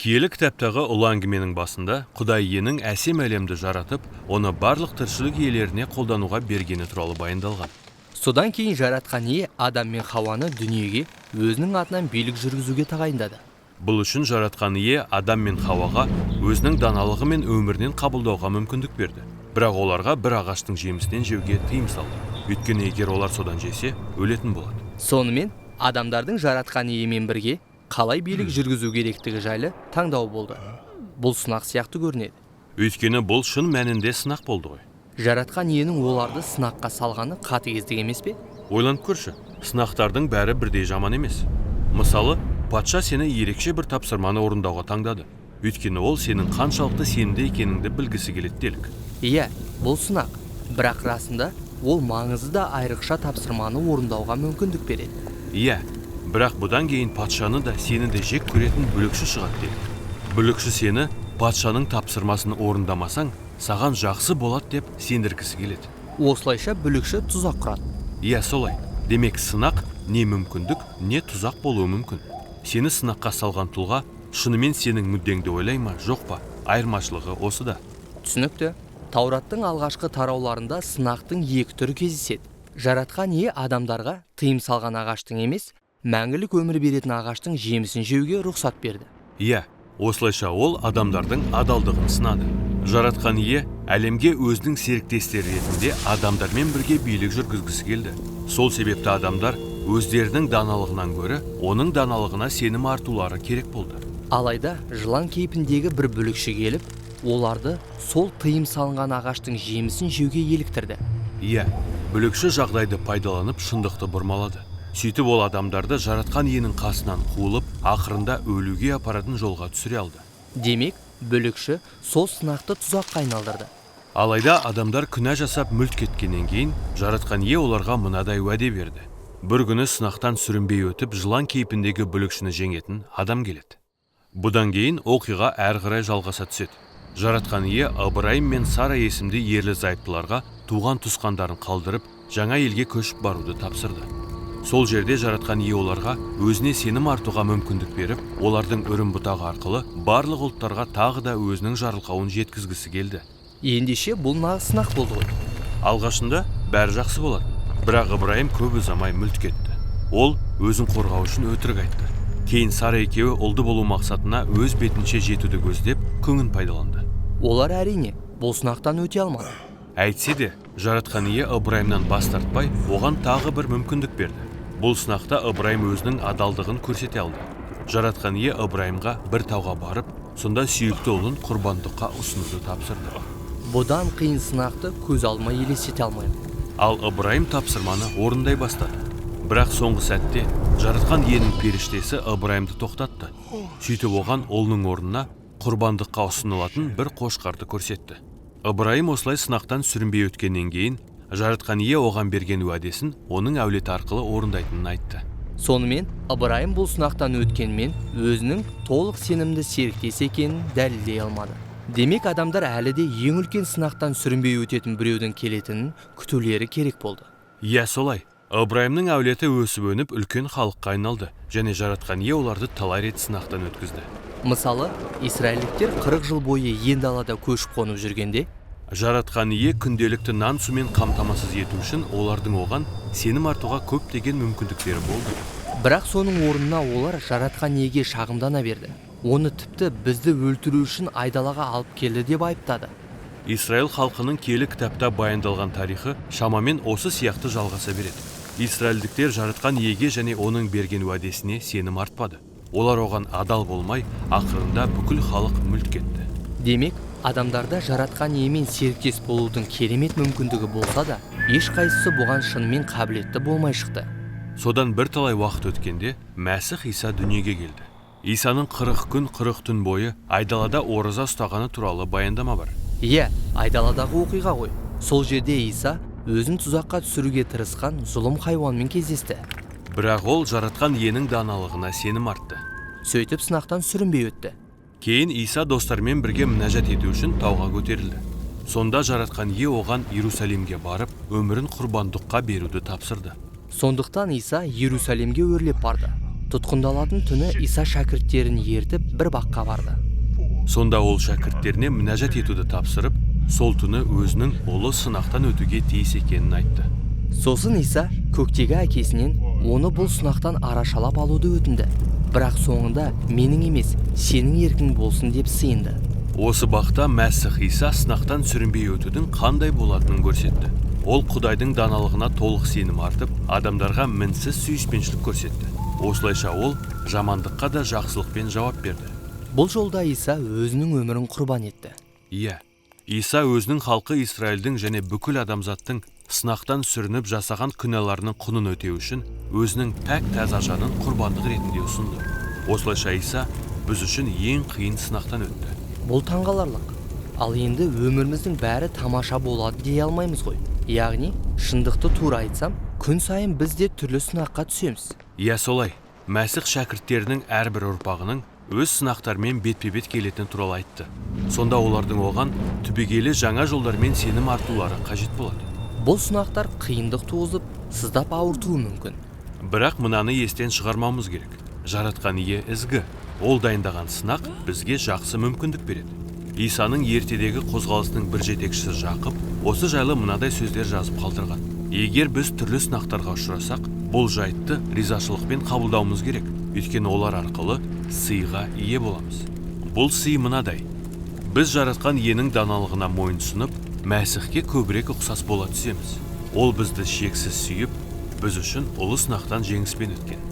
Киелі кітаптағы ұлы әңгіменің басында Құдай Иенің әсем әлемді жаратып, оны барлық тіршілік иелеріне қолдануға бергені туралы баяндалған. Содан кейін Жаратқан Ие Адам мен Хауаны дүниеге өзінің атынан билік жүргізуге тағайындады. Бұл үшін Жаратқан Ие Адам мен Хауаға өзінің даналығы мен өмірінен қабылдауға мүмкіндік берді. Бірақ оларға бір ағаштың жемісінен жеуге тыйым салды. Өйткені егер олар содан жесе, өлетін болады. Сонымен адамдардың Жаратқан Иемен бірге қалай билік жүргізу керектігі жайлы таңдау болды. Бұл сынақ сияқты көрінеді. Өйткені бұл шын мәнінде сынақ болды ғой. Жаратқан Иенің оларды сынаққа салғаны қатыгездік емес пе? Ойланып көрші, сынақтардың бәрі бірдей жаман емес. Мысалы, патша сені ерекше бір тапсырманы орындауға таңдады. Өйткені ол сенің қаншалықты сенімді екеніңді білгісі келеді делік. Иә, бұл сынақ. Бірақ расында ол маңызды да айрықша тапсырманы орындауға мүмкіндік береді. Иә, бірақ бұдан кейін патшаны да, сені де жек көретін бүлікші шығады делік. Бүлікші сені патшаның тапсырмасын орындамасаң, саған жақсы болады деп сендіргісі келеді. Осылайша бүлікші тұзақ құрады. Иә, солай. Демек, сынақ не мүмкіндік, не тұзақ болуы мүмкін. Сені сынаққа салған тұлға шынымен сенің мүддеңді ойлай ма, жоқ па? Айырмашылығы осыда. Түсінікті. Таураттың алғашқы тарауларында сынақтың екі түрі кездеседі. Жаратқан Ие адамдарға тыйым салған ағаштың емес, мәңгілік өмір беретін ағаштың жемісін жеуге рұқсат берді. Иә, осылайша ол адамдардың адалдығын сынады. Жаратқан Ие әлемге өзінің серіктестері ретінде адамдармен бірге билік жүргізгісі келді. Сол себепті адамдар өздерінің даналығынан гөрі оның даналығына сенім артулары керек болды. Алайда жылан кейпіндегі бір бүлікші келіп, оларды сол тыйым салынған ағаштың жемісін жеуге еліктірді. Иә, бүлікші жағдайды пайдаланып шындықты бұрмалады. Сөйтіп ол адамдарды Жаратқан Иенің қасынан қуылып, ақырында өлуге апаратын жолға түсіре алды. Демек, бүлікші сол сынақты тұзаққа айналдырды. Алайда адамдар күнә жасап мүлт кеткеннен кейін Жаратқан Ие оларға мынадай уәде берді. Бір күні сынақтан сүрінбей өтіп, жылан кейпіндегі бүлікшіні жеңетін адам келеді. Бұдан кейін оқиға әрі қарай жалғаса түседі. Жаратқан Ие Ыбырайым мен Сара есімді ерлі зайыптыларға туған туысқандарын қалдырып, жаңа елге көшіп баруды тапсырды. Сол жерде Жаратқан Ие оларға өзіне сенім артуға мүмкіндік беріп, олардың үрім бұтағы арқылы барлық ұлттарға тағы да өзінің жарылқауын жеткізгісі келді. Ендеше бұл нағыз сынақ болды ғой. Алғашында бәрі жақсы болатын. Бірақ Ыбырайым көп ұзамай мүлт кетті. Ол өзін қорғау үшін өтірік айтты. Кейін Сара екеуі ұлды болу мақсатына өз бетінше жетуді көздеп, күңін пайдаланды. Олар әрине бұл сынақтан өте алмады. Әйтсе де, Жаратқан Ие Ыбырайымнан бас тартпай, оған тағы бір мүмкіндік берді. Бұл сынақта Ыбырайым өзінің адалдығын көрсете алды. Жаратқан Ие Ыбырайымға бір тауға барып, сонда сүйікті ұлын құрбандыққа ұсынуды тапсырды. Бұдан қиын сынақты көз алдыма елестете алмаймын. Ал Ыбырайым тапсырманы орындай бастады. Бірақ соңғы сәтте Жаратқан Иенің періштесі Ыбырайымды тоқтатты. Сөйтіп оған ұлының орнына құрбандыққа ұсынылатын бір қошқарды көрсетті. Ыбырайым осылай сынақтан сүрінбей өткеннен кейін Жаратқан Ие оған берген уәдесін оның әулеті арқылы орындайтынын айтты. Сонымен Ыбырайым бұл сынақтан өткенмен өзінің толық сенімді серіктес екенін дәлелдей алмады. Демек, адамдар әлі де ең үлкен сынақтан сүрінбей өтетін біреудің келетінін күтулері керек болды. Иә, солай. Ыбырайымның әулеті өсіп өніп үлкен халыққа айналды және Жаратқан Ие оларды талай рет сынақтан өткізді. Мысалы, израильдіктер 40 жыл бойы ен далада көшіп қонып жүргенде, Жаратқан Ие күнделікті нан сумен қамтамасыз ету үшін олардың оған сенім артуға көптеген мүмкіндіктері болды. Бірақ соның орнына олар Жаратқан Иеге шағымдана берді. Оны тіпті бізді өлтіру үшін айдалаға алып келді деп айыптады. Израиль халқының киелі кітапта баяндалған тарихы шамамен осы сияқты жалғаса береді. Израильдіктер Жаратқан Иеге және оның берген уәдесіне сенім артпады. Олар оған адал болмай, ақырында бүкіл халық мүлт кетті. Демек, адамдарда Жаратқан Иемен серіктес болудың керемет мүмкіндігі болса да, ешқайсысы бұған шынымен қабілетті болмай шықты. Содан бірталай уақыт өткенде Мәсіх Иса дүниеге келді. Исаның 40 күн 40 түн бойы айдалада ораза ұстағаны туралы баяндама бар. Иә, айдаладағы оқиға ғой. Сол жерде Иса өзін тұзаққа түсіруге тырысқан зұлым хайуанмен кездесті. Бірақ ол Жаратқан Иенің даналығына сенім артты. Сөйтіп сынақтан сүрінбей өтті. Кейін Иса достарымен бірге мінәжат ету үшін тауға көтерілді. Сонда Жаратқан Ие оған Иерусалимге барып, өмірін құрбандыққа беруді тапсырды. Сондықтан Иса Иерусалимге өрлеп барды. Тұтқындалатын түні Иса шәкірттерін ертіп бір баққа барды. Сонда ол шәкірттеріне мінәжат етуді тапсырып, сол түні өзінің ұлы сынақтан өтуге тиіс екенін айтты. Сосын Иса көктегі әкесінен оны бұл сынақтан арашалап алуды өтінді. Бірақ соңында менің емес, сенің еркің болсын деп сыйынды. Осы бақта Мәсіх Иса сынақтан сүрінбей өтудің қандай болатынын көрсетті. Ол Құдайдың даналығына толық сенім артып, адамдарға мінсіз сүйіспеншілік көрсетті. Осылайша ол жамандыққа да жақсылықпен жауап берді. Бұл жолда Иса өзінің өмірін құрбан етті. Иә, Иса өзінің халқы Израильдің және бүкіл адамзаттың сынақтан сүрініп жасаған күнәларының құнын өтеу үшін өзінің пәк таза жанын құрбандық ретінде ұсынды. Осылайша Иса біз үшін ең қиын сынақтан өтті. Бұл таңғаларлық. Ал енді өміріміздің бәрі тамаша болады дей алмаймыз ғой. Яғни, шындықты тура айтсам, күн сайын біз де түрлі сынаққа түсеміз. Иә, солай. Мәсіх шәкірттерінің әрбір ұрпағының өз сынақтарымен бетпе-бет келетіні туралы айтты. Сонда олардың оған түбегейлі жаңа жолдармен сенім артулары қажет болады. Бұл сынақтар қиындық туғызып, сыздап ауыртуы мүмкін. Бірақ мынаны естен шығармауымыз керек. Жаратқан Ие ізгі. Ол дайындаған сынақ бізге жақсы мүмкіндік береді. Исаның ертедегі қозғалысының бір жетекшісі Жақып осы жайлы мынадай сөздер жазып қалдырған. Егер біз түрлі сынақтарға ұшырасақ, бұл жайтты ризашылықпен қабылдауымыз керек. Өйткені олар арқылы сыйға ие боламыз. Бұл сый мынадай. Біз жаратқан Иенің даналығына мойынсұнып, Мәсіхке көбірек ұқсас бола түсеміз. Ол бізді шексіз сүйіп, біз үшін ұлы сынақтан жеңіспен өткен.